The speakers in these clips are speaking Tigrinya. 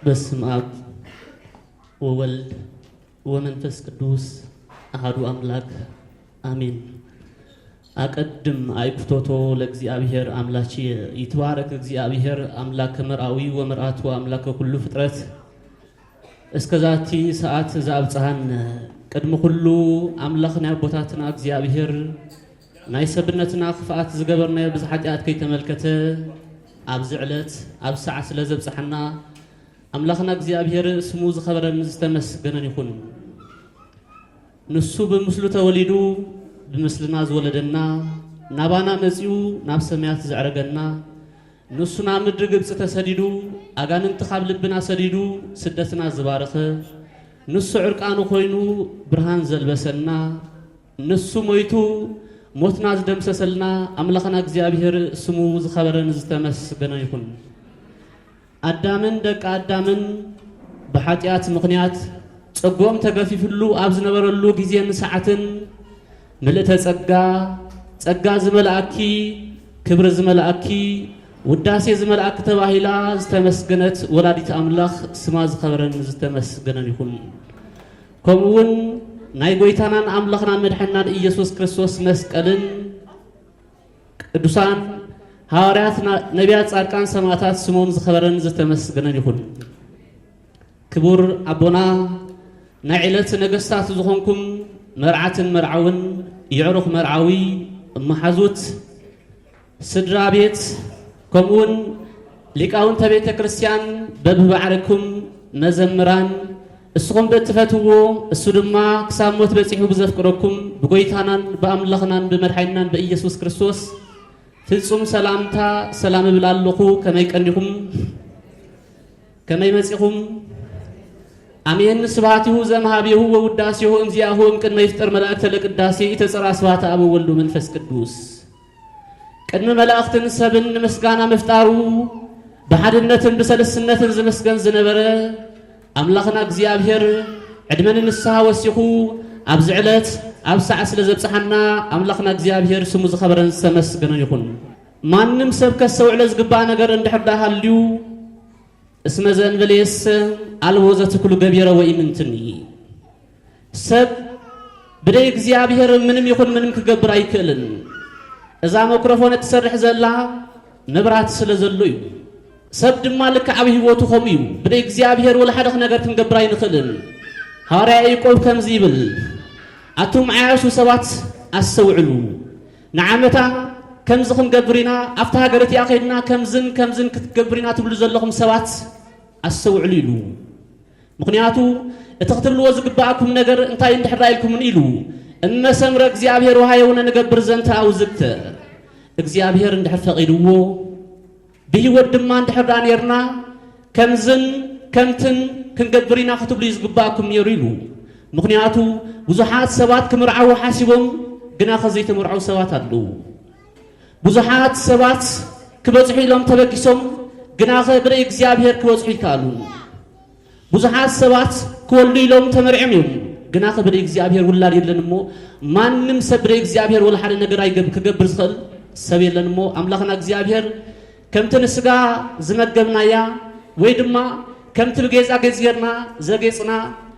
በስመ አብ ወወልድ ወመንፈስ ቅዱስ አሐዱ አምላክ አሜን። አቀድም አዕኩቶቶ ለእግዚአብሔር አምላኪ። ይትባረክ እግዚአብሔር አምላክ መርአዊ ወመርአቱ አምላክ ኩሉ ፍጥረት። እስከ ዛቲ ሰዓት ዘአብጽሐን ቅድሚ ኩሉ አምላኽ ናይ ኣቦታትና እግዚኣብሔር ናይ ሰብነትና ክፍኣት ዝገበርናዮ ብዝሓጢኣት ከይተመልከተ ኣብዚ ዕለት ኣብ ሰዓት ስለ ዘብጽሐና ኣምላኽና እግዚኣብሔር ስሙ ዝኸበረን ዝተመስገነን ይኹን። ንሱ ብምስሉ ተወሊዱ ብምስልና ዝወለደና ናባና መጺኡ ናብ ሰማያት ዘዕረገና ንሱ ናብ ምድሪ ግብጺ ተሰዲዱ ኣጋንንቲ ካብ ልብና ሰዲዱ ስደትና ዝባረኸ ንሱ ዕርቃኑ ኮይኑ ብርሃን ዘልበሰና ንሱ ሞይቱ ሞትና ዝደምሰሰልና ኣምላኽና እግዚኣብሔር ስሙ ዝኸበረን ዝተመስገነ ይኹን። ኣዳምን ደቂ ኣዳምን ብሓጢኣት ምኽንያት ጸግኦም ተገፊፍሉ ኣብ ዝነበረሉ ግዜን ሰዓትን ምልእተ ጸጋ፣ ጸጋ ዝመልኣኪ፣ ክብሪ ዝመልኣኪ፣ ውዳሴ ዝመልኣኪ ተባሂላ ዝተመስገነት ወላዲት ኣምላኽ ስማ ዝኸበረን ዝተመስገነን ይኹን። ከምኡ እውን ናይ ጎይታናን ኣምላኽናን መድሓንናን ኢየሱስ ክርስቶስ መስቀልን ቅዱሳን ሃዋርያት፣ ና-፣ ነቢያት፣ ጻድቃን፣ ሰማዕታት ስሞም ዝኸበረን ዝተመስገነን ይኹን። ክቡር ኣቦና፣ ናይ ዕለት ነገስታት ዝኾንኩም መርዓትን መርዓውን፣ የዕሩኽ መርዓዊ፣ መሓዙት፣ ስድራ ቤት፣ ከምኡውን ሊቃውንተ ቤተ ክርስቲያን በብማዕረግኩም መዘምራን፣ እስኹም ብእትፈትዎ፣ እሱ ድማ ክሳብ ሞት በጺሑ ብዘፍቅረኩም ብጎይታናን ብኣምላኽናን ብመድሓኒናን ብኢየሱስ ክርስቶስ ፍጹም ሰላምታ ሰላም እብል ኣለኹ። ከመይ ቀኒኹም? ከመይ መጺኹም? ኣሜን። ስብሐቲሁ ዘምሃቤሁ ወውዳሴሁ እምዚአሁ እምቅድመ ይፍጠር መላእክተ ለቅዳሴ ኢተጸራ ስብሐተ አብ ወወልድ ወመንፈስ ቅዱስ። ቅድሚ መላእኽትን ሰብን ንምስጋና ምፍጣሩ ብሓድነትን ብሰልስነትን ዝመስገን ዝነበረ ኣምላኽና እግዚኣብሔር ዕድመ ንንስሓ ወሲኹ ኣብዚ ዕለት ኣብ ሰዓት ስለ ዘብጽሓና ኣምላኽና እግዚኣብሔር ስሙ ዝኸበረን ዝተመስገነን ይኹን። ማንም ሰብ ከስተውዕሎ ዝግባእ ነገር እንድሕር ደኣ ሃልዩ እስመ ዘእንበሌሰ አልቦ ዘትክሉ ገቢረ ወኢምንትኒ። ሰብ ብደይ እግዚኣብሔር ምንም ይኹን ምንም ክገብር ኣይክእልን። እዛ መክሮፎን እትሰርሕ ዘላ መብራት ስለ ዘሎ እዩ። ሰብ ድማ ልክዕ ኣብ ህይወቱ ከምኡ እዩ። ብደይ እግዚኣብሔር ወላ ሓደ ነገር ክንገብር ኣይንኽእልን። ሃዋርያ ያዕቆብ ከምዚ ይብል፣ ኣቱም ዓያሹ ሰባት ኣስተውዕሉ። ንዓመታ ከምዚ ክንገብር ኢና፣ ኣብታ ሃገር እቲኣ ከይድና ከምዝን ከምዝን ክትገብር ኢና ትብሉ ዘለኹም ሰባት ኣስተውዕሉ ኢሉ። ምኽንያቱ እቲ ክትብልዎ ዝግብኣኩም ነገር እንታይ እንድሕር ኢልኩምን ኢሉ፣ እመ ሰምረ እግዚኣብሔር ወሃየውነ ንገብር ዘንተ ኣውዝግተ። እግዚኣብሔር እንድሕር ፈቒድዎ ብህይወት ድማ እንድሕር ደኣ ኔርና ከምዝን ከምትን ክንገብር ኢና ክትብሉ እዩ ዝግብኣኩም ነይሩ ኢሉ። ምኽንያቱ ብዙሓት ሰባት ክምርዓዉ ሓሲቦም ግናኸ ዘይተመርዓዉ ሰባት ኣለዉ። ብዙሓት ሰባት ክበጽሑ ኢሎም ተበጊሶም ግናኸ ብደይ እግዚኣብሔር ክበጽሑ ኣይከኣሉን። ብዙሓት ሰባት ክወልዱ ኢሎም ተመርዕዮም እዮም ግናኸ ብደይ እግዚኣብሔር ውላድ የለን እሞ ማንም ሰብ ብደይ እግዚኣብሔር ወላ ሓደ ነገር ኣይገብ-፣ ክገብር ዝኽእል ሰብ የለን እሞ ኣምላኽና እግዚኣብሔር ከምቲ ንስጋ ዝመገብናያ ወይ ድማ ከምቲ ብጌጻጌጽ ጌርና ዘጌጽና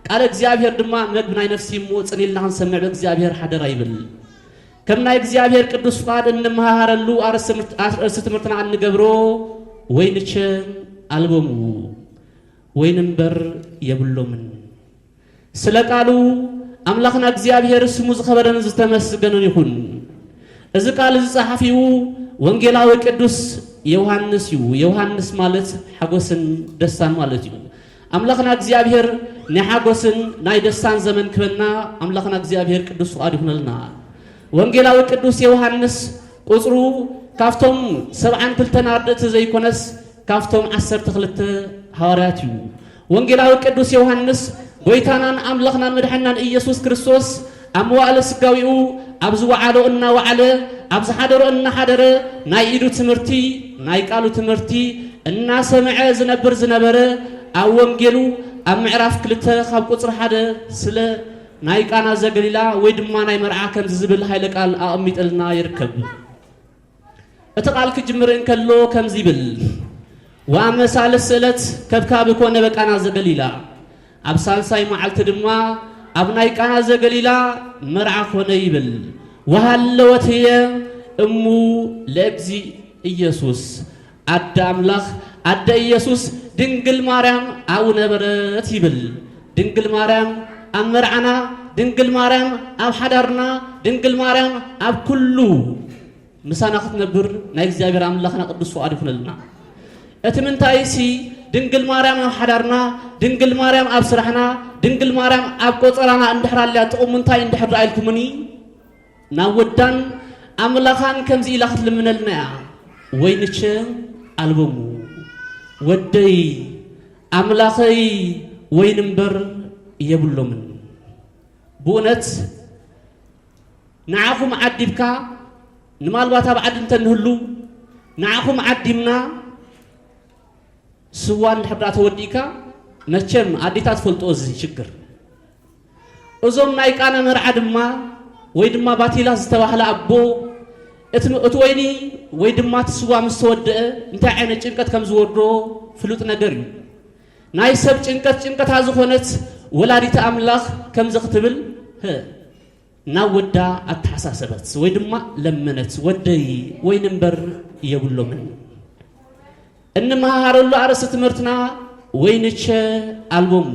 ቃለ እግዚኣብሔር ድማ መግቢ ናይ ነፍሲ እሞ ጽን ኢልና ክንሰምዕ ብእግዚኣብሔር ሓደራ ይብል። ከም ናይ እግዚኣብሔር ቅዱስ ፍቓድ እንመሃሃረሉ ኣርእስቲ ትምህርት-፣ ኣርእስቲ ትምህርትና እንገብሮ ወይንቸ ኣልቦሙ ወይን እምበር የብሎምን። ስለ ቃሉ ኣምላኽና እግዚኣብሔር ስሙ ዝኸበረን ዝተመስገነን ይኹን። እዚ ቃል እዚ ጸሓፊኡ ወንጌላዊ ቅዱስ ዮሃንስ እዩ። ዮሃንስ ማለት ሓጎስን ደስታን ማለት እዩ። ኣምላኽና እግዚኣብሔር ናይ ሓጎስን ናይ ደስታን ዘመን ክበና ኣምላኽና እግዚኣብሔር ቅዱስ ፍቓድ ይኹነልና። ወንጌላዊ ቅዱስ ዮሃንስ ቁጽሩ ካብቶም ሰብዓን ክልተን ኣርድእቲ ዘይኮነስ ካብቶም ዓሰርተ ክልተ ሃዋርያት እዩ። ወንጌላዊ ቅዱስ ዮሃንስ ጎይታናን ኣምላኽናን መድሓኒናን ኢየሱስ ክርስቶስ ኣብ መዋእለ ስጋዊኡ ኣብ ዝወዓሎ እናወዓለ ኣብ ዝሓደሮ እናሓደረ ናይ ኢዱ ትምህርቲ ናይ ቃሉ ትምህርቲ እናሰምዐ ዝነብር ዝነበረ ኣብ ወንጌሉ ኣብ ምዕራፍ ክልተ ካብ ቁጽሪ ሓደ ስለ ናይ ቃና ዘገሊላ ወይ ድማ ናይ መርዓ ከምዚ ዝብል ሃይለ ቃል ኣቐሚጥልና ይርከብ። እቲ ቃል ክጅምር እንከሎ ከምዚ ይብል፣ ወአመ ሳልስት ዕለት ከብካብ ኮነ በቃና ዘገሊላ፣ ኣብ ሳልሳይ መዓልቲ ድማ ኣብ ናይ ቃና ዘገሊላ መርዓ ኮነ ይብል። ወሃለወት ህየ እሙ ለእግዚእ ኢየሱስ፣ ኣደ ኣምላኽ ኣደ ኢየሱስ ድንግል ማርያም ኣብኡ ነበረት ይብል። ድንግል ማርያም ኣብ መርዓና፣ ድንግል ማርያም ኣብ ሓዳርና፣ ድንግል ማርያም ኣብ ኩሉ ምሳና ክትነብር ናይ እግዚኣብሔር ኣምላኽና ቅዱስ ፍቓድ ይኹነልና። እቲ ምንታይሲ ድንግል ማርያም ኣብ ሓዳርና፣ ድንግል ማርያም ኣብ ስራሕና፣ ድንግል ማርያም ኣብ ቆጸራና እንድሕር ኣልያ ጥቕሙ እንታይ እንድሕር ደኣ ኢልኩምኒ፣ ናብ ወዳን ኣምላኻን ከምዚ ኢላ ክትልምነልና እያ። ወይንቸ ኣልቦሙ፣ ወደይ ኣምላኸይ ወይን እምበር የብሎምን። ብእውነት ንዓኹም ዓዲብካ፣ ንማልባት ኣብ ዓዲ እንተንህሉ ንዓኹም ዓዲምና ስዋ እንድሕር ደኣ ተወዲእካ፣ መቸም ኣዴታት ፈልጦ እዚ ሽግር። እዞም ናይ ቃና መርዓ ድማ ወይ ድማ ባቲላ ዝተባህለ ኣቦ እቲ እቲ ወይኒ ወይ ድማ እቲ ስዋ ምስ ተወደአ እንታይ ዓይነት ጭንቀት ከም ዝወርዶ ፍሉጥ ነገር እዩ። ናይ ሰብ ጭንቀት ጭንቀታ ዝኾነት ወላዲተ ኣምላኽ ከምዚ ክትብል ናብ ወዳ ኣተሓሳሰበት ወይ ድማ ለመነት፣ ወደይ ወይን እምበር የብሎምን። እንመሃሃረሉ ኣርእስቲ ትምህርትና ወይንቸ ኣልቦሙ።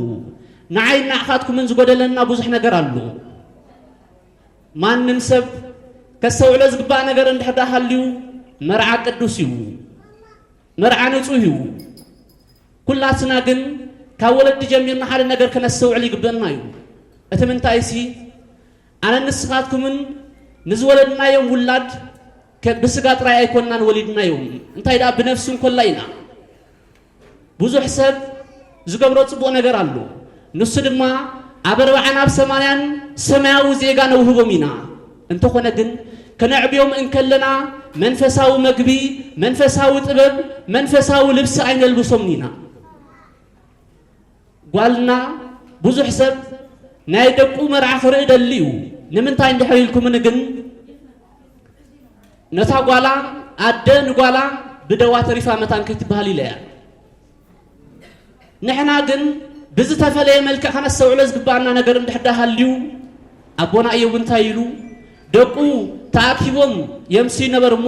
ንዓይ ንዓኻትኩምን ዝጎደለና ብዙሕ ነገር ኣሎ። ማንም ሰብ ከስተውዕሎ ዝግባእ ነገር እንድሕር ደኣ ሃልዩ መርዓ ቅዱስ እዩ። መርዓ ንጹህ እዩ። ኩላትና ግን ካብ ወለዲ ጀሚርና ሓደ ነገር ከነስተውዕል ይግበአና እዩ። እቲ ምንታይሲ ኣነ ንስኻትኩምን ንዝወለድናዮም ውላድ ከ-፣ ብስጋ ጥራይ ኣይኮንናን ወሊድናዮም፣ እንታይ ደኣ ብነፍሲ እንኮላ ኢና። ብዙሕ ሰብ ዝገብሮ ጽቡቕ ነገር ኣሎ። ንሱ ድማ ኣብ ኣርባዓን ኣብ ሰማንያን ሰማያዊ ዜጋ ነውህቦም ኢና። እንተኾነ ግን ከነዕብዮም እንከለና መንፈሳዊ መግቢ፣ መንፈሳዊ ጥበብ፣ መንፈሳዊ ልብሲ ኣይነልብሶምን ኢና። ጓልና ብዙሕ ሰብ ናይ ደቁ መርዓ ክርኢ ደሊ እዩ። ንምንታይ እንድሕር ኢልኩምኒ ግን ነታ ጓላ ኣደ ንጓላ ብደዋ ተሪፋ መታን ከይትበሃል ኢለ እያ። ንሕና ግን ብዝተፈለየ መልክዕ ከነስተውዕሎ ዝግባኣና ነገር እንድሕር ደኣ ሃልዩ ኣቦና እዮብ እንታይ ኢሉ? ደቁ ተኣኪቦም የምስዩ ነበር እሞ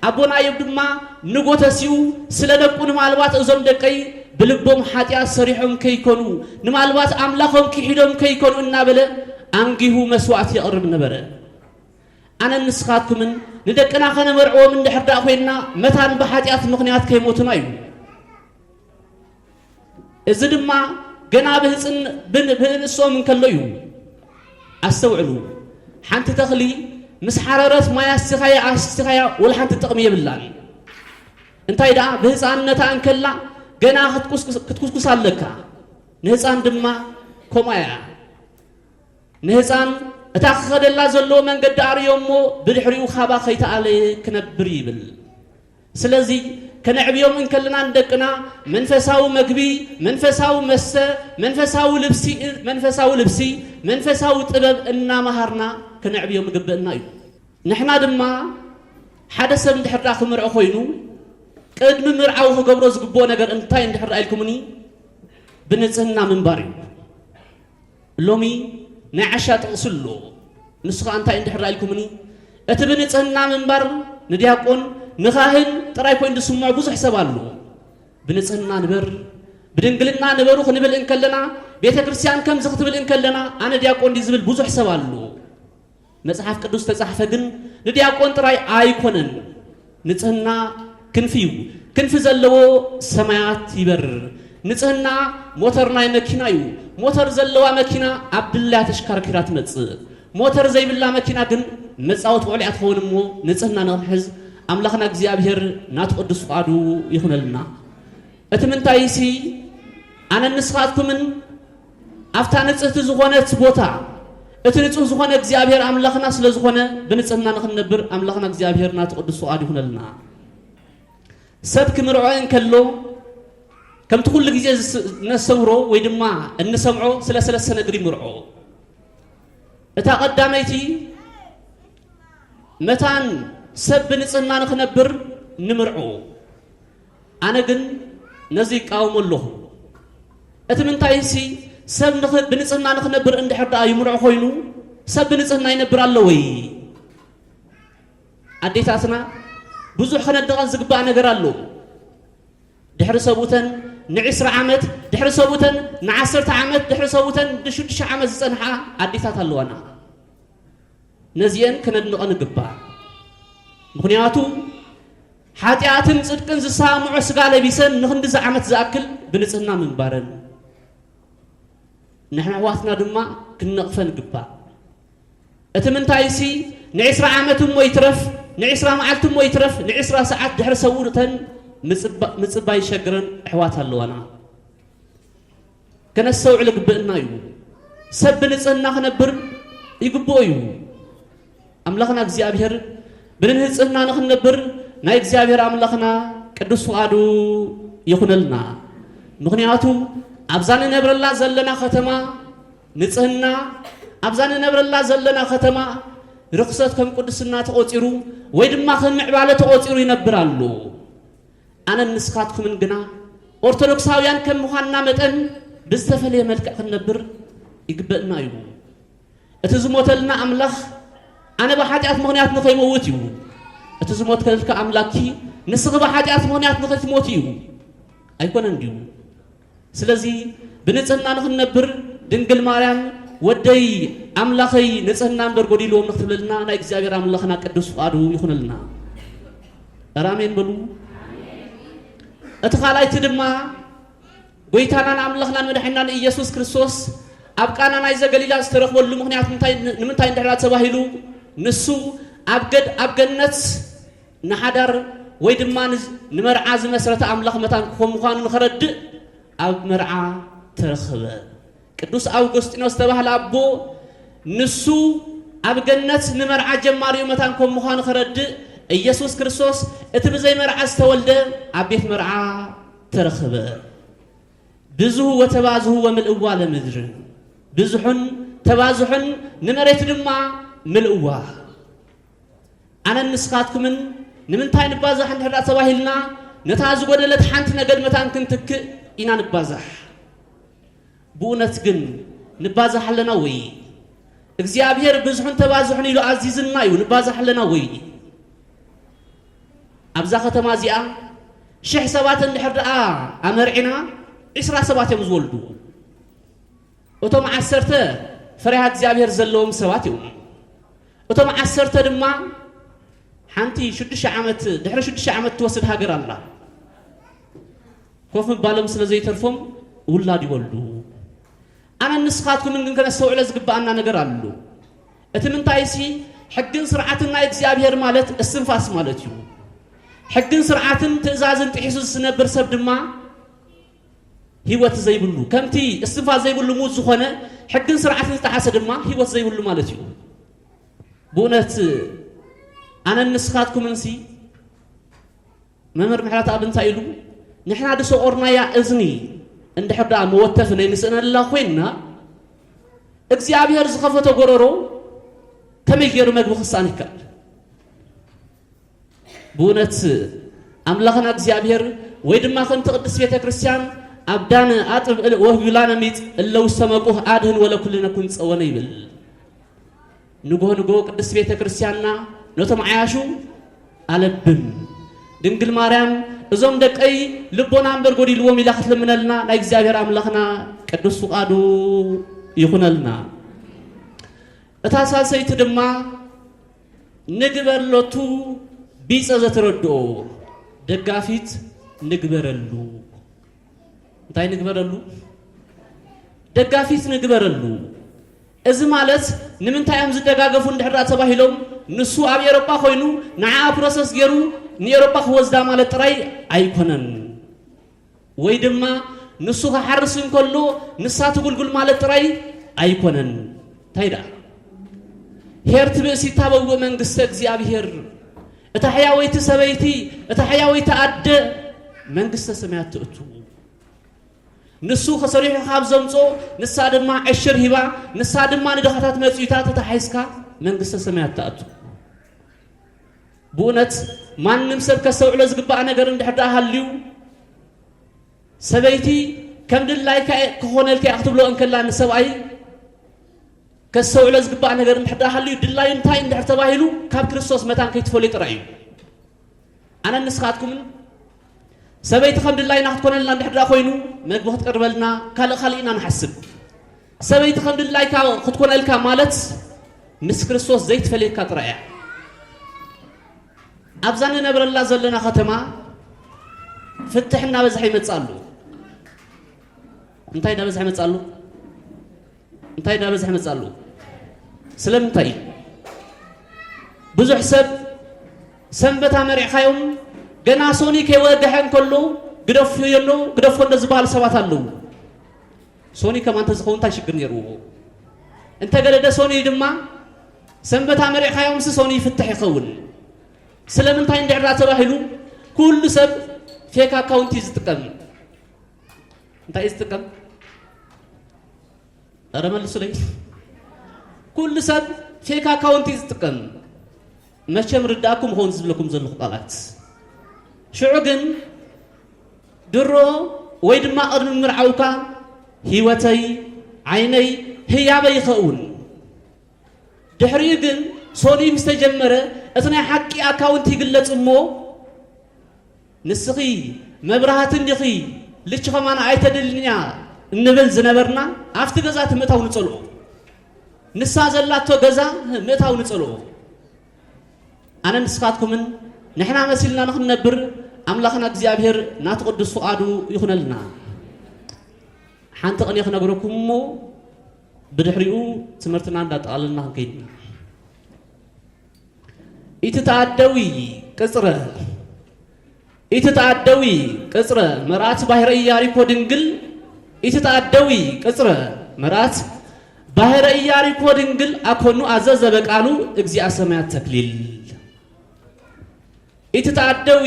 ኣቦና እዮብ ድማ ንጎ ተሲኡ ስለ ደቁ ንማልባት እዞም ደቀይ ብልቦም ሓጢኣት ሰሪሖም ከይኮኑ ንማልባት ኣምላኾም ክሒዶም ከይኮኑ እናበለ ኣንጊሁ መስዋዕቲ የቕርብ ነበረ። ኣነን ንስኻትኩምን ንደቅና ከነመርዕዎም እንድሕር ደኣ ኮይንና መታን ብሓጢኣት ምኽንያት ከይሞቱና እዩ። እዚ ድማ ገና ብህፅን-፣ ብን-፣ ብህንእሶም እንከሎ እዩ። ኣስተውዕሉ፣ ሓንቲ ተኽሊ ምስ ሓረረት ማይ ኣስቲኻያ ኣስቲኻያ ወላ ሓንቲ ጥቕሚ የብላን። እንታይ ደኣ ብህፃንነታ እንከላ ገና ክትኩስኩስ-፣ ክትኩስኩስ ኣለካ። ንህፃን ድማ ከምኣ እያ። ንህፃን እታ ክኸደላ ዘለዎ መንገዲ ኣርእዮ እሞ ብድሕሪኡ ካባ ከይተኣለየ ክነብር ይብል። ስለዚ ከነዕብዮም እንከለና ንደቅና መንፈሳዊ መግቢ፣ መንፈሳዊ መስተ፣ መንፈሳዊ ልብሲ፣ መንፈሳዊ ልብሲ፣ መንፈሳዊ ጥበብ እናመሃርና ከነዕብዮም ይግብእና እዩ። ንሕና ድማ ሓደ ሰብ እንድሕር ደኣ ክምርዖ ኮይኑ ቅድሚ ምርዓው ክገብሮ ዝግብኦ ነገር እንታይ እንድሕር ደኣ ኢልኩምኒ ብንጽህና ምንባር እዩ። ሎሚ ናይ ዓሻ ጥቕሲ ኣሎ። ንሱ ኸኣ እንታይ እንድሕር ኢልኩምኒ፣ እቲ ብንጽህና ምንባር ንዲያቆን ንኻህን ጥራይ ኮይኑ ዝስምዖ ብዙሕ ሰብ ኣሎ። ብንጽህና ንበር፣ ብድንግልና ንበሩ ክንብል እንከለና፣ ቤተ ክርስቲያን ከምዚ ክትብል እንከለና፣ ኣነ ዲያቆን ድዩ ዝብል ብዙሕ ሰብ ኣሎ። መጽሓፍ ቅዱስ ተጻሕፈ ግን ንዲያቆን ጥራይ ኣይኮነን። ንጽህና ክንፊ እዩ። ክንፊ ዘለዎ ሰማያት ይበርር። ንጽህና ሞተር ናይ መኪና እዩ። ሞተር ዘለዋ መኪና ኣብ ድላያ ተሽካርኪራ ትመጽእ። ሞተር ዘይብላ መኪና ግን መጻወቲ ቆልዓ ትኸውን እሞ ንጽህና ንኽንሕዝ ኣምላኽና እግዚኣብሔር ናቱ ቅዱስ ፍቓዱ ይኹነልና። እቲ ምንታይሲ ኣነን ንስኻትኩምን ኣብታ ንጽህቲ ዝኾነት ቦታ እቲ ንጹህ ዝኾነ እግዚኣብሔር ኣምላኽና ስለ ዝኾነ ብንጽህና ንኽንነብር ኣምላኽና እግዚኣብሔር ናቱ ቅዱስ ፍቓዱ ይኹነልና። ሰብ ክምርዖ እንከሎ ከምቲ ኩሉ ግዜ ዝስ-፣ ነስተምህሮ ወይ ድማ እንሰምዖ ስለ ሰለስተ ነገር ይምርዖ። እታ ቀዳመይቲ መታን ሰብ ብንጽህና ንኽነብር ንምርዖ። ኣነ ግን ነዚ ይቃወሞ ኣለኹ። እቲ ምንታይሲ፣ ሰብ ንኽ-፣ ብንጽህና ንኽነብር እንድሕር ደኣ ይምርዖ ኮይኑ፣ ሰብ ብንጽህና ይነብር ኣሎ ወይ? ኣዴታትና ብዙሕ ከነድንቐን ዝግባእ ነገር ኣሎ። ድሕሪ ሰብኡተን ንዒስራ ዓመት፣ ድሕሪ ሰብኡተን ንዓሰርተ ዓመት፣ ድሕሪ ሰብኡተን ንሽዱሽተ ዓመት ዝጸንሓ ኣዴታት ኣለዋና። ነዚአን ከነድንቐን ይግባእ። ምኽንያቱ፣ ሓጢኣትን ጽድቅን ዝሰማምዖ ስጋ ለቢሰን ንኽንድዚ ዓመት ዝኣክል ብንጽህና ምንባረን። ንሕና ኣሕዋትና ድማ ክንነቕፈን ይግባእ። እቲ ምንታይሲ፣ ንዒስራ ዓመት እሞ ይትረፍ፣ ንዒስራ መዓልቲ እሞ ይትረፍ፣ ንዒስራ ሰዓት ድሕሪ ሰብኡተን ምጽባ-፣ ምጽባይ ዝሸግረን ኣሕዋት ኣለዋና። ከነስተውዕል ይግብእና እዩ። ሰብ ብንጽህና ክነብር ይግብኦ እዩ። ኣምላኽና እግዚኣብሔር ብንንጽህና ንኽንነብር ናይ እግዚኣብሔር ኣምላኽና ቅዱስ ፍቓዱ ይኹነልና። ምኽንያቱ ኣብዛ ንነብረላ ዘለና ከተማ ንጽህና፣ ኣብዛ ንነብረላ ዘለና ከተማ ርኽሰት ከም ቅድስና ተቖጺሩ ወይ ድማ ከም ምዕባለ ተቖጺሩ ይነብር ኣሎ። ኣነን ንስኻትኩምን ግና ኦርቶዶክሳውያን ከም ምዃንና መጠን ብዝተፈለየ መልክዕ ክንነብር ይግበእና እዩ። እቲ ዝሞተልና ኣምላኽ ኣነ ብሓጢኣት ምኽንያት ንኸይመውት እዩ። እቲ ዝሞተልካ ኣምላኽኪ ንስኺ ብሓጢኣት ምኽንያት ንኸይትሞቲ እዩ። ኣይኮነን ድዩ? ስለዚ ብንጽህና ንኽንነብር ድንግል ማርያም "ወደይ ኣምላኸይ ንጽህና እምበር ጎዲልዎም" ንኽትብለልና ናይ እግዚኣብሔር ኣምላኽና ቅዱስ ፍቓዱ ይኹነልና። ኧረ ኣሜን በሉ። እቲ ካልኣይቲ ድማ ጎይታናን ኣምላኽናን መድሓኒናን ኢየሱስ ክርስቶስ ኣብ ቃና ናይ ዘገሊላ ዝተረኽበሉ ምኽንያት እንታይ፣ ንምንታይ እንድሕር ተባሂሉ፣ ንሱ ኣብ ገድ-፣ ኣብ ገነት ንሓዳር ወይ ድማ ን-፣ ንመርዓ ዝመስረተ ኣምላኽ መታን ከም ምዃኑ ንኸረድእ ኣብ መርዓ ተረኸበ። ቅዱስ ኣውግስጢኖስ ዝተባህለ ኣቦ ንሱ ኣብ ገነት ንመርዓ ጀማሪኡ መታን ከም ምዃኑ ኸረድእ፣ ኢየሱስ ክርስቶስ እቲ ብዘይ መርዓ ዝተወልደ ኣብ ቤት መርዓ ተረኸበ። "ብዝሁ ወተባዝሁ ወምልእዋ ለምድር"፣ ብዝሑን ተባዝሑን ንመሬት ድማ ምልእዋ። ኣነን ንስኻትኩምን ንምንታይ ንባዛሕ እንድሕር ደኣ ተባሂልና፣ ነታ ዝጎደለት ሓንቲ ነገድ መታን ክንትክእ ኢና ንባዛሕ። ብእውነት ግን ንባዛሕ ኣለና ወይ? እግዚኣብሔር ብዝሑን ተባዝሑን ኢሉ ኣዚዝና እዩ፣ ንባዛሕ ኣለና ወይ? ኣብዛ ከተማ እዚኣ ሽሕ ሰባት እንድሕር ደኣ ኣመርዒና፣ ዒስራ ሰባት እዮም ዝወልዱ። እቶም ዓሰርተ ፈሪሃ እግዚኣብሔር ዘለዎም ሰባት እዮም። እቶም ዓሰርተ ድማ ሓንቲ ሽዱሽተ ዓመት፣ ድሕሪ ሽዱሽተ ዓመት ትወስድ ሃገር ኣላ። ኮፍ ምባሎም ስለ ዘይተርፎም ውላድ ይወልዱ። ኣነን ንስኻትኩምን ግን ከነስተውዕሎ ዝግብኣና ነገር ኣሎ። እቲ ምንታይሲ፣ ሕግን ስርዓትን ናይ እግዚኣብሔር ማለት እስትንፋስ ማለት እዩ። ሕግን ስርዓትን ትእዛዝን ጥሒሱ ዝነብር ሰብ ድማ ህይወት ዘይብሉ፣ ከምቲ እስትንፋስ ዘይብሉ ሙዝ ዝኾነ፣ ሕግን ስርዓትን ዝጠሓሰ ድማ ህይወት ዘይብሉ ማለት እዩ። ብእውነት ኣነን ንስኻትኩምንሲ፣ መምህር ምሕረተኣብ እንታይ ኢሉ? ንሕና ድሰቆርናያ እዝኒ እንድሕር ደኣ መወተፊ ነይንስእነላ ኮይንና፣ እግዚኣብሔር ዝኸፈቶ ጎረሮ ከመይ ገይሩ መግቢ ክስኣን ይከኣል? ብእውነት ኣምላኽና እግዚኣብሔር፣ ወይ ድማ ከምቲ ቅድስት ቤተ ክርስቲያን ኣብ ዳን ኣጥብ እል-፣ ወህቢላነ ሚጥ እለ ውስተ መቁህ ኣድህን ወለኩልነ ኩን ጸወነ ይብል። ንግሆ ንግሆ ቅድስት ቤተ ክርስቲያንና ነቶም ዓያሹ ኣለብም። ድንግል ማርያም፣ "እዞም ደቀይ ልቦና እምበር ጎዲልዎም" ኢላ ክትልምነልና ናይ እግዚኣብሔር ኣምላኽና ቅዱስ ፍቓዱ ይኹነልና። እታ ሳልሰይቲ ድማ፣ "ንግበር ሎቱ ቢጸ ዘተረድኦ"፣ ደጋፊት ንግበረሉ። እንታይ ንግበረሉ? ደጋፊት ንግበረሉ። እዚ ማለት፣ ንምንታይ እዮም ዝደጋገፉ እንድሕር ደኣ ተባሂሎም፣ ንሱ ኣብ ኤሮጳ ኮይኑ ንዓኣ ፕሮሰስ ገይሩ ንኤሮጳ ክወስዳ ማለት ጥራይ ኣይኮነን። ወይ ድማ ንሱ ክሓርስ እንከሎ ንሳ ትጉልጉል ማለት ጥራይ ኣይኮነን። እንታይ ደኣ? "ኄር ትብእሲ ታበውእ መንግስተ እግዚኣብሔር"፣ እታ ሕያወይቲ ሰበይቲ፣ እታ ሕያወይቲ ኣደ መንግስተ ሰማያት ትእቱ። ንሱ ከሰሪሑ ካብ ዘምጾ፣ ንሳ ድማ ዕሽር ሂባ፣ ንሳ ድማ ንድኻታት መጽዩታ ተታሒዝካ መንግስተ ሰማያት ትኣቱ። ብእውነት ማንም ሰብ ከስተውዕሎ ዝግባእ ነገር እንድሕር ደኣ ሃልዩ፣ ሰበይቲ ከም ድላይካ ክኾነልካ እያ ክትብሎ እንከላ፣ ንሰብኣይ ከስተውዕሎ ዝግባእ ነገር እንድሕር ደኣ ሃልዩ፣ ድላዩ እንታይ እንድሕር ተባሂሉ፣ ካብ ክርስቶስ መታን ከይትፈልዮ ጥራይ እዩ። ኣነን ንስኻትኩምን ሰበይቲ ከም ድላይና ክትኮነልና እንድሕር ደኣ ኮይኑ፣ መግቢ ክትቀርበልና፣ ካልእ ካልእ ኢና ንሓስብ። ሰበይቲ ከም ድላይካ ክትኮነልካ ማለት፣ ምስ ክርስቶስ ዘይትፈልየካ ጥራይ እያ። ኣብዛ ንነብረላ ዘለና ከተማ ፍትሕ እናበዝሐ ይመጽእ ኣሎ። እንታይ እናበዝሐ ይመጽእ ኣሎ? እንታይ እናበዝሐ ይመጽእ ኣሎ? ስለምንታይ? ብዙሕ ሰብ ሰንበት ኣመሪዕኻዮም፣ ገና ሶኒ ከይወግሐ እንከሎ፣ ግደፍዮ ኣሎ፣ ግደፎ እንዶ ዝበሃሉ ሰባት ኣለዉ። ሶኒ ከማን እንተዝኸውን እንታይ ሽግር ነይርዎ? እንተገደደ ሶኒ ድማ፣ ሰንበት ኣመሪዕኻዮምሲ ሶኒ ይፍትሕ ይኸውን። ስለምንታይ እንድሕር ደኣ ተባሂሉ፣ ኩሉ ሰብ ፌክ ኣካውንቲ እዩ ዝጥቀም። እንታይ እዩ ዝጥቀም? ኧረ መልሱለይ። ኩሉ ሰብ ፌክ ኣካውንቲ እዩ ዝጥቀም። መቸም ርዳእኩም ኸውን ዝብለኩም ዘለኹ ቃላት። ሽዑ ግን ድሮ ወይ ድማ ቅድሚ ምርዓውካ ህይወተይ፣ ዓይነይ፣ ህያበይ ይኸውን። ድሕሪኡ ግን ሶኒ ምስ ተጀመረ እቲ ናይ ሓቂ ኣካውንቲ ይግለጽ እሞ፣ ንስኺ መብራህቲ እንዲኺ፣ ልቺ ከማን ኣይተድልንያ እንብል ዝነበርና፣ ኣብቲ ገዛ እቲ ምእታው ንጸልኦ። ንሳ ዘላቶ ገዛ ምእታው ንጸልኦ። ኣነ ንስኻትኩምን ንሕና መሲልና ንኽንነብር ኣምላኽና እግዚኣብሔር ናቱ ቅዱስ ፍቓዱ ይኹነልና። ሓንቲ ቅኔ ክነግረኩም እሞ ብድሕሪኡ ትምህርትና እንዳጠቓለልና ክንከይድ ኢና። ኢትተኣደዊ ቅጽረ፣ ኢትተኣደዊ ቅጽረ መርኣት ባሕረ ኢያሪኮ ድንግል፣ ኢትተኣደዊ ቅጽረ መርኣት ባሕረ ኢያሪኮ ድንግል ኣኮኑ ኣዘዘ በቃሉ እግዚኣ ሰማያት ተክሊል። ኢትተኣደዊ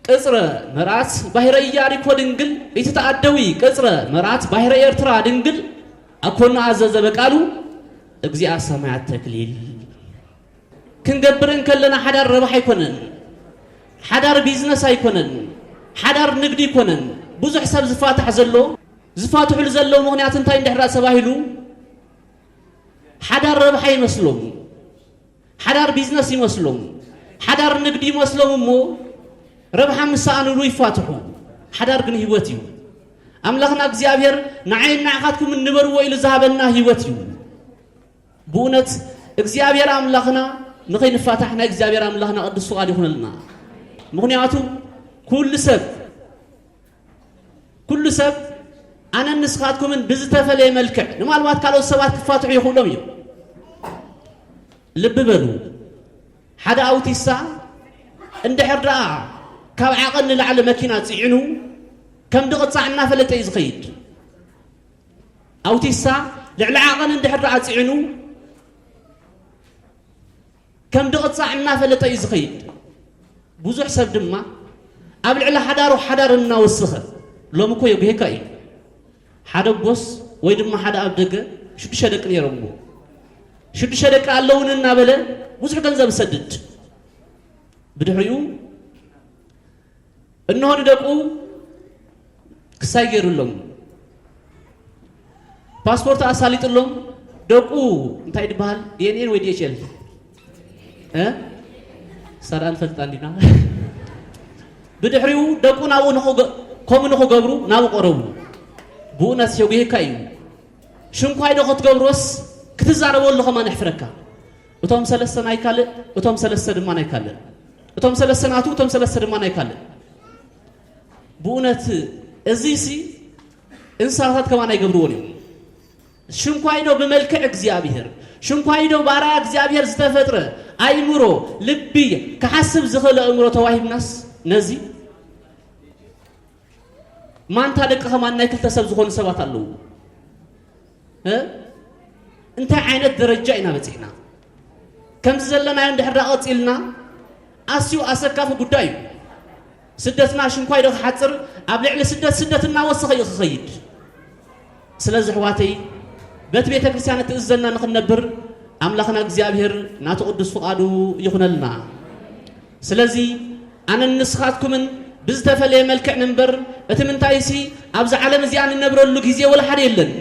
ቅጽረ መርኣት ባሕረ ኢያሪኮ ድንግል፣ ኢትተኣደዊ ቅጽረ መርኣት ባሕረ ኤርትራ ድንግል ኣኮኑ ኣዘዘ በቃሉ እግዚኣ ሰማያት ተክሊል። ክንገብር እንከለና ሓዳር ረብሓ ኣይኮነን። ሓዳር ቢዝነስ ኣይኮነን። ሓዳር ንግዲ ኣይኮነን። ብዙሕ ሰብ ዝፋታሕ ዘሎ፣ ዝፋትሕሉ ዘለዉ ምኽንያት እንታይ እንድሕር ተባሂሉ፣ ሓዳር ረብሓ ይመስሎም፣ ሓዳር ቢዝነስ ይመስሎም፣ ሓዳር ንግዲ ይመስሎም እሞ ረብሓ ምስ ሰኣኑሉ ይፋትሑ። ሓዳር ግን ህይወት እዩ። ኣምላኽና እግዚኣብሔር ንዓይን ንዓኻትኩምን ንበርዎ ኢሉ ዝሃበና ህይወት እዩ። ብእውነት እግዚኣብሔር ኣምላኽና ንኸይንፋታሕ ናይ እግዚኣብሔር ኣምላኽና ቅዱስ ፍቓድ ይኹነልና። ምኽንያቱ ኩሉ ሰብ፣ ኩሉ ሰብ ኣነን ንስኻትኩምን ብዝተፈለየ መልክዕ፣ ንማልባት ካልኦት ሰባት ክፋትሑ ይኽእሎም እዮም። ልቢ በሉ፣ ሓደ ኣውቲሳ እንድሕር ደኣ ካብ ዓቐን ንላዕሊ መኪና ጽዒኑ ከም ድቕጻዕ እናፈለጠ እዩ ዝኸይድ። ኣውቲሳ ልዕሊ ዓቐን እንድሕር ደኣ ጽዒኑ ከም ድቕጻዕ እናፈለጠ እዩ ዝኸይድ። ብዙሕ ሰብ ድማ ኣብ ልዕሊ ሓዳሩ ሓዳር እናወሰኸ፣ ሎሚ እኮ የጉሄካ እዩ። ሓደ ኣቦስ ወይ ድማ ሓደ ኣብ ደገ ሽዱሽተ ደቂ ነይሮምዎ። ሽዱሽተ ደቂ ኣለውኒ እናበለ ብዙሕ ገንዘብ ይሰድድ። ብድሕሪኡ እንሆ ንደቁ ክሳይ ገይሩሎም፣ ፓስፖርት ኣሳሊጥሎም፣ ደቁ እንታይ ድበሃል? ዲ ኤን ኤ ወይ ዲ ኤች ኤል? እ? ሳዳ ንፈልጣ እንዲና። ብድሕሪኡ ደቁ ናብኡ ንኽገ-፣ ከምኡ ንኽገብሩ ናብኡ ቀረቡ። ብእውነት የጉሄካ እዩ። ሽንኳይ ዶ ክትገብሮስ ክትዛረበሉ ከማን የሕፍረካ። እቶም ሰለስተ ናይ ካልእ፣ እቶም ሰለስተ ድማ ናይ ካልእ። እቶም ሰለስተ ናቱ፣ እቶም ሰለስተ ድማ ናይ ካልእ። ብእውነት እዚሲ እንስሳታት ከማን ኣይገብርዎን እዮም። ሽንኳይ ዶ ብመልክዕ እግዚኣብሔር፣ ሽንኳይ ዶ ባርያ እግዚኣብሔር ዝተፈጥረ ኣእምሮ፣ ልቢ፣ ክሓስብ ዝኽእል ኣእምሮ ተዋሂብናስ ነዚ ማንታ ደቂ ከማን ናይ ክልተ ሰብ ዝኾኑ ሰባት ኣለዉ። እ? እንታይ ዓይነት ደረጃ ኢና በጺሕና? ከምዚ ዘለናዮ እንድሕር ደኣ ቀጺልና፣ ኣዝዩ ኣሰካፊ ጉዳይ እዩ። ስደትና ሽንኳይ ዶ ክሓጽር፣ ኣብ ልዕሊ ስደት ስደት እናወሰኸ እዩ ክኸይድ። ስለዚ ኣሕዋተይ፣ በቲ ቤተ ክርስቲያን እትእዝዘና ንኽንነብር፣ ኣምላኽና እግዚኣብሔር ናቱ ቅዱስ ፍቓዱ ይኹነልና። ስለዚ ኣነን ንስኻትኩምን ብዝተፈለየ መልክዕ ንንበር፣ እቲ ምንታይሲ፣ ኣብዚ ዓለም እዚኣ ንነብረሉ ግዜ ወላ ሓደ የለን።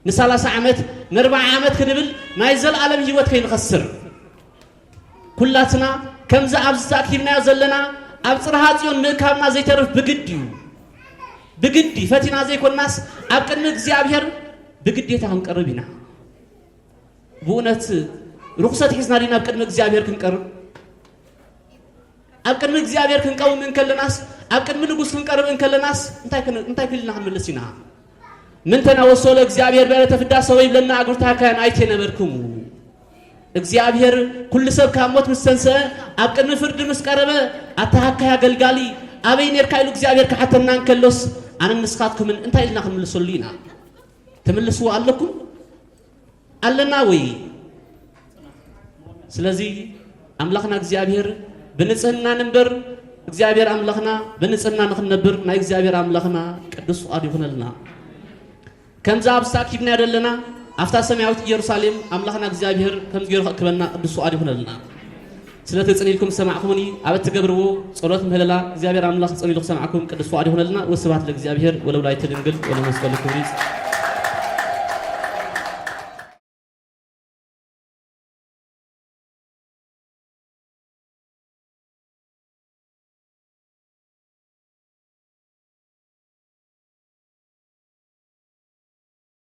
ንሳላሳ ዓመት፣ ንኣርባዓ ዓመት ክንብል ናይ ዘለኣለም ህይወት ከይንኸስር፣ ኩላትና ከምዚ ኣብዚ ተኣኪብናዮ ዘለና ኣብ ጽርሃ ጽዮን ምእካብና ዘይተርፍ ብግዲ እዩ። ብግዲ ፈቲና ዘይኮናስ ኣብ ቅድሚ እግዚኣብሔር ብግዴታ ክንቀርብ ኢና። ብእውነት ርኹሰት ሒዝና ዲና ኣብ ቅድሚ እግዚኣብሔር ክንቀርብ? ኣብ ቅድሚ እግዚኣብሔር ክንቀውም እንከለናስ፣ ኣብ ቅድሚ ንጉስ ክንቀርብ እንከለናስ እንታይ ክን-፣ እንታይ ክልና ክንምልስ ኢና? "ምን ተናወሶ ለእግዚኣብሔር በዕለተ ፍዳ ሰወ" ይብለና፣ ኣግብርታ ካህን ኣይቴ ነበርክሙ። እግዚኣብሔር ኩሉ ሰብ ካብ ሞት ምስ ተንስአ፣ ኣብ ቅድሚ ፍርዲ ምስ ቀረበ፣ ኣታ ሃካይ ኣገልጋሊ ኣበይ ኔርካ ኢሉ እግዚኣብሔር ክሓተና እንከሎስ፣ ኣነን ንስኻትኩምን እንታይ ኢልና ክንምልሰሉ ኢና? ትምልስዎ ኣለኩም? ኣለና ወይ? ስለዚ ኣምላኽና እግዚኣብሔር ብንጽህና ንንበር፣ እግዚኣብሔር ኣምላኽና ብንጽህና ንኽንነብር ናይ እግዚኣብሔር ኣምላኽና ቅዱስ ፍቓድ ይኹነልና። ከምዚ ኣብ ዝተኣኪብናዮ ዘለና ኣብታ ሰማያዊት ኢየሩሳሌም ኣምላኽና እግዚኣብሔር ከምዚ ገይሩ ከእክበና ቅዱስ ፍቓድ ይኹነልና። ስለቲ ጽን ኢልኩም ዝሰማዕኩምኒ ኣብ እትገብርዎ ጸሎት ምህለላ እግዚኣብሔር ኣምላኽ ጽን ኢሉ ክሰማዕኩም ቅዱስ ፍቓድ ይኹነልና። ወስብሐት ለእግዚኣብሔር ወለወላዲቱ ድንግል ወለመስቀሉ ክቡር።